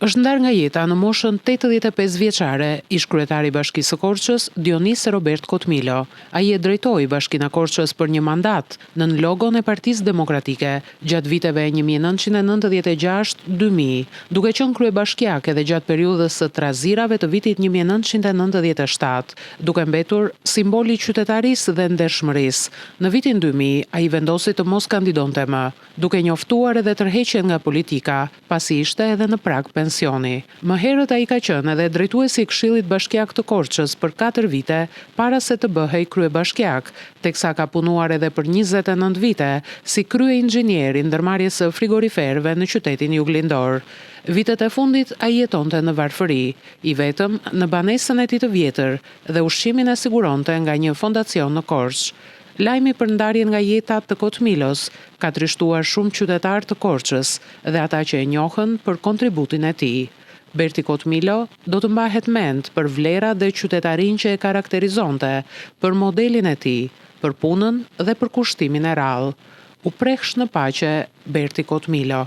Është ndarë nga jeta në moshën 85 vjeçare, ish-kryetari i Bashkisë së Korçës, Dionis Robert Kotmilo. Ai e drejtoi Bashkinë e Korçës për një mandat, nën logon e Partisë Demokratike, gjatë viteve 1996-2000, duke qenë kryebashkiak edhe gjatë periudhës së trazirave të vitit 1997, duke mbetur simbol i qytetarisë dhe ndershmërisë. Në vitin 2000, ai vendosi të mos kandidonte më, duke njoftuar edhe tërheqjen nga politika, pasi ishte edhe në prag pensioni. Më herët ai ka qenë edhe drejtuesi i Këshillit Bashkiak të Korçës për katër vite para se të bëhej kryebashkiak, teksa ka punuar edhe për 29 vite si kryeinxhinier i ndërmarrjes së frigoriferëve në qytetin juglindor. Vitet e fundit ai jetonte në varfëri, i vetëm në banesën e tij të vjetër dhe ushqimin e siguronte nga një fondacion në Korçë. Lajmi për ndarjen nga jeta të Kotmilos ka trishtuar shumë qytetarë të Korçës dhe ata që e njohën për kontributin e tij. Berti Kotmilo do të mbahet mend për vlerat dhe qytetarinë që e karakterizonte, për modelin e tij, për punën dhe për kushtimin e rrallë. U prehsh në paqe, Berti Kotmilo.